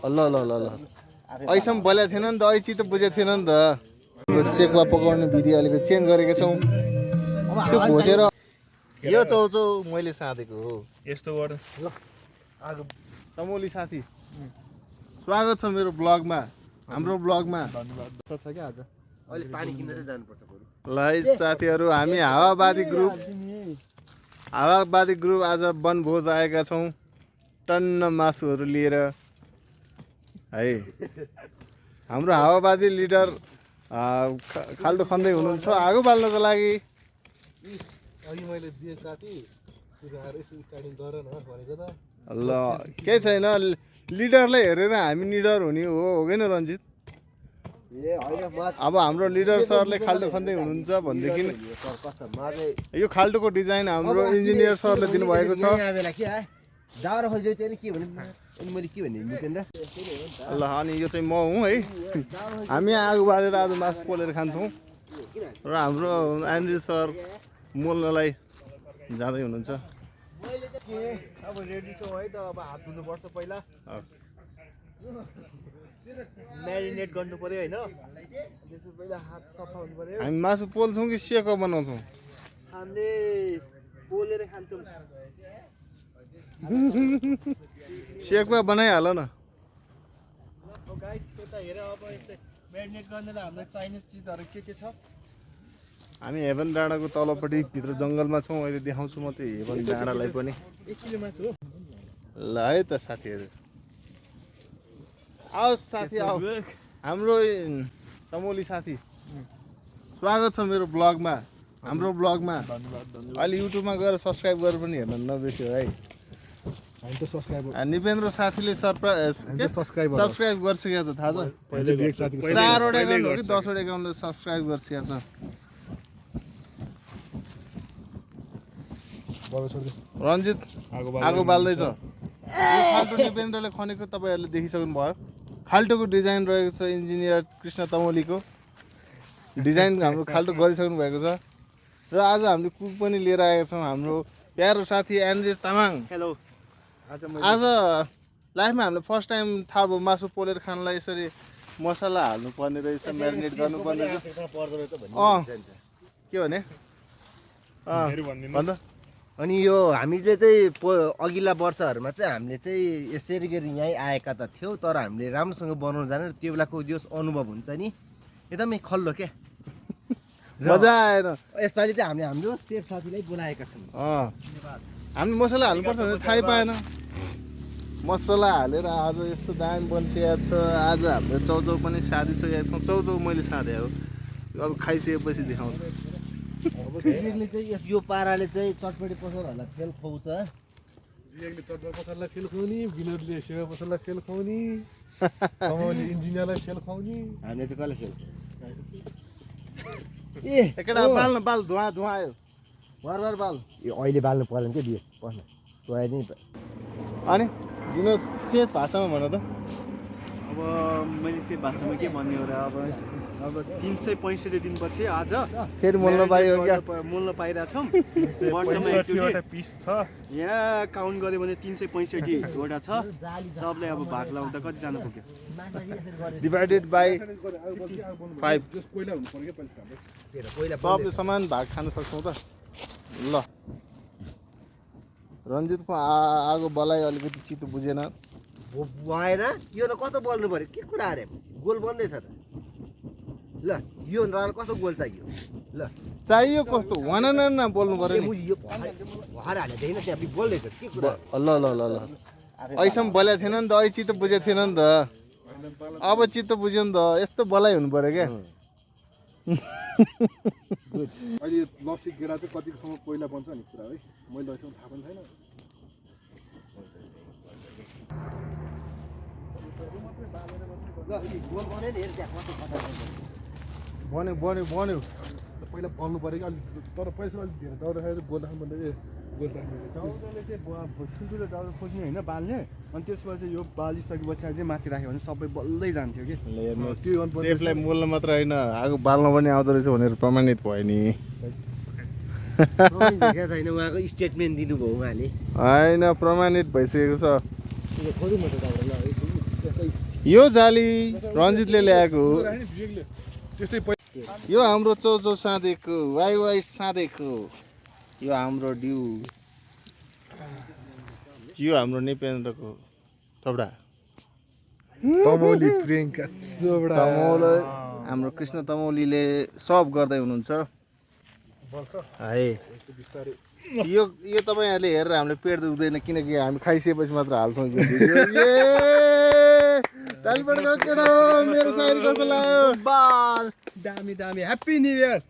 ल ल ल ल अहिलेसम्म बोलेको थिएन नि त अहिले चित्त बुझेको थिएन नि त सेकुवा पकाउने विधि अलिकति चेन्ज गरेका छौँ त्यो भोजेर यो चौचौ मैले साधेको हो यस्तो गर ल आगो तमोली साथी स्वागत छ मेरो ब्लगमा हाम्रो ब्लगमा छ क्या आज अहिले पानी किन्न चाहिँ जानुपर्छ बरु ल है साथीहरू हामी हावावादी ग्रुप आज वनभोज आएका छौँ टन्न मासुहरू लिएर है हाम्रो हावावादी लिडर खाल्डो खन्दै हुनुहुन्छ आगो बाल्नको लागि अघि मैले दिएँ साथी सुधाएर स्टार्टिङ गर न भनेको त ल केही छैन लिडरलाई हेरेर हामी निडर हुने हो कि न रञ्जित अब हाम्रो लिडर सरले खाल्डो खन्दै हुनुहुन्छ भनेदेखि यो खाल्डोको डिजाइन हाम्रो इन्जिनियर सरले दिनुभएको छ ल अनि यो चाहिँ म हुँ है हामी आगो बालेर आज मासु पोलेर खान्छौँ र हाम्रो एन्ड्रु सर मोल्नलाई जाँदै हुनुहुन्छ अब रेडी छौ है त अब हात धुनुपर्छ पहिला म्यारिनेट गर्नु पर्यो होइन त्यसपछि पहिला हात सफा हुनु पर्यो हामी मासु पोल्छौँ कि सेको बनाउँछौँ हामीले पोलेर खान्छौँ सेकुवा बनाइहाल न गाइस यता हेर अब यस्तै म्यारिनेट गर्नलाई हामीलाई चाइनिज चिजहरू के छ हामी हेभन डाँडाको तलपट्टि भित्र जङ्गलमा छौँ अहिले देखाउँछु म त्यो हेभन डाँडालाई पनि 1 किलो मासु हो ल है त साथीहरू आओस् साथी आऊ हाम्रो तमोली साथी स्वागत छ मेरो ब्लगमा हाम्रो ब्लगमा अहिले युट्युबमा गएर सब्सक्राइब गरेर पनि हेर्न नबिर्स्यो है हामी त सब्सक्राइबर निपेन्द्र साथीले सब्सक्राइब गरिसकेको छ थाहा छ पहिले एक साथीको 4वटा एकाउन्ट हो कि 10वटा एकाउन्टले सब्सक्राइब गरिसकेको छ रञ्जित आगो बाल्दैछ यो खाल्टो निपेन्द्रले खनेको तपाईँहरूले देखिसक्नु भयो खाल्टोको डिजाइन रहेको छ इन्जिनियर कृष्ण तमोलीको डिजाइन हाम्रो खाल्टो गरिसक्नु भएको छ र आज हामीले कुक पनि लिएर आएका छौँ हाम्रो प्यारो साथी एन्ड्रेस तामाङ हेलो आज लाइफमा हामीले फर्स्ट टाइम थाहा भयो मासु पोलेर खानलाई यसरी मसला हाल्नुपर्ने रहेछ म्यारिनेट गर्नुपर्ने रहेछ के भने भन्दा अनि यो हामीले चाहिँ अघिल्ला वर्षहरूमा चाहिँ हामीले चाहिँ यसरी गरी यहीँ आएका त थियौँ तर हामीले राम्रोसँग बनाउन जाने त्यो बेलाको जो अनुभव हुन्छ नि एकदमै खल्लो क्या मजा आएन यसपालि चाहिँ हामीले हाम्रो सेफ साथीलाई बोलाएका छौँ हामीले मसला हाल्नुपर्छ भने थाहै पाएन मसला हालेर आज यस्तो दाम बनिसकेको छ आज हाम्रो चौचौ पनि साधिसकेको छौँ चौचौ मैले साधेँ हो अब खाइसकेपछि देखाउँछु अब विवेकले चाहिँ यो पाराले चाहिँ चटपटी पसलहरूलाई फेल खुवाउँछ विवेकले चटपटी पसललाई फेल खुवाउने विनोदले सेवा पसललाई फेल खुवाउने कमाउने इन्जिनियरलाई फेल खुवाउने हामीले चाहिँ कसले फेल एकटा बाल्न बाल धुवा आयो घर बाल यो अहिले बाल्नु पर्दैन क्या दिए पर्ने गए नि अनि विनोद सेफ भाषामा भन त अब मैले सेफ भाषामा के भन्ने हो र अब 365 दिनपछि आज फेरि मोल्न पाइयो क्या मोल्न पाइरहेछौँ वर्षमा एकचोटि पिस छ यहाँ काउन्ट गऱ्यो भने 365 वटा छ सबले अब भाग लाउँदा कतिजना पुग्यो डिभाइडेड बाई 5 सबले समान भाग खान सक्छौँ त ल रञ्जितको आगो बलाइ अलिकति चित्तो बुझेन भएन यो त कस्तो बोल्नु पऱ्यो के कुरा अरे गोल बन्दैछ त ल यो नराल कस्तो गोल चाहियो ल चाहियो कस्तो वान बोल्नु पर्यो नि यो हर हाले देख्न त्यहाँ बोल्दैछ के कुरा ल ल ल ल अहिलेसम्म बोलेको थिएन नि त अहिले चित्त बुझेको थिएन नि त अब चित्त बुझ्यो नि त यस्तो बोलाइ हुनु पर्यो क्या अहिले लप्सी गेडा चाहिँ कतिसम्म पहिला बन्छ भन्ने कुरा है मैले अहिलेसम्म थाहा पनि छैन बन्यो पहिला बल्नु पऱ्यो कि अलिक तर पैसा अलिक धेरै दाउरा खाएर गोल राख्नु पर्ने गोल राख्नु दाउराले चाहिँ ठुल्ठुलो दाउरा खोज्ने होइन बाल्ने अनि त्यसपछि यो बालिसकेपछि चाहिँ माथि राख्यो भने सबै बल्दै जान्थ्यो कि सेफलाई मोल्न मात्र होइन आगो बाल्न पनि आउँदो रहेछ भनेर प्रमाणित भयो नि छैन उहाँको स्टेटमेन्ट दिनुभयो उहाँले होइन प्रमाणित भइसकेको छ यो जाली रन्जितले ल्याएको हो। त्यस्तै यो हाम्रो चौचौ साँधेको वाइ साँधेको यो हाम्रो ड्यू यो हाम्रो निपेन्द्रको थोपडा तमौली प्रियङ्का चोपडा हाम्रो कृष्ण तमौलीले सब गर्दै हुनुहुन्छ है। यो तपाईँहरूले हेरेर हामीले पेट दुख्दैन किनकि हामी खाइसकेपछि मात्र हाल्छौँ यो मेरो साइड कस्तो लाग्यो बाल दामी दामी ह्याप्पी न्यु इयर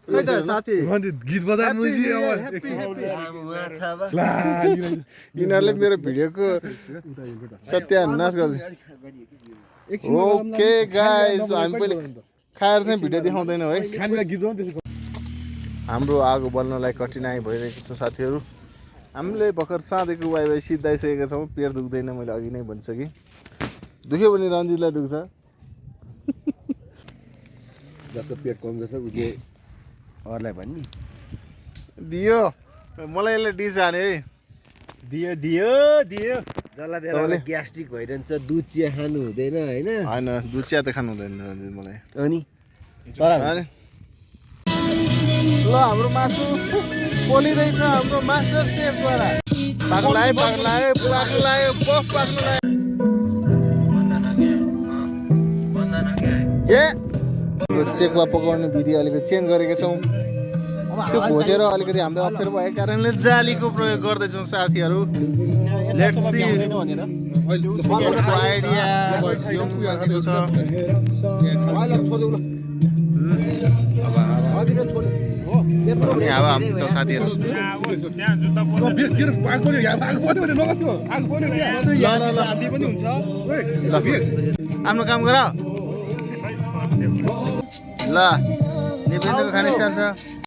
खै त साथी रन्जित गीत बजाउनु यिनीहरूले मेरो भिडियोको सत्यानाश गर्छ। ओके गाइस हामी पहिले खाएर चाहिँ भिडियो देखाउँदैनौँ है। खानेलाई गीत गाउनु त्यसै हाम्रो आगो बल्नलाई कठिनाइ भइरहेको छ साथीहरू। हामीले भर्खर साँधेको वाइ सिद्धाइसकेका छौँ। पेट दुख्दैन मैले अघि नै भनिसकेँ। दुख्यो भने रन्जितलाई दुख्छ। जसको पेट कमजोर छ उसले अरूलाई भन्ने दियो मलाई यसले डिस हाने है। दियो दियो दियो जसलाई बेला ग्यास्ट्रिक भइरहन्छ दुध चिया खानु हुँदैन होइन। होइन दुध चिया त खानु हुँदैन रन्जित मलाई। अनि तर ल हाम्रो मासु पोलिँदैछ हाम्रो मास्टर सेफद्वारा। पाक्नु लाग्यो सेकुवा पकाउने विधि अलिकति चेन्ज गरेका छौँ। त्यो खोजेर अलिकति हाम्रो अप्ठ्यारो भएको कारणले जालीको प्रयोग गर्दैछौँ साथीहरू। लेट्स सी उसको आइडिया यो मान्छेको छ। अनि अब हाम्रो साथीहरू आफ्नो काम गर ल। निपेन्द्रको खाने स्टाइल छ।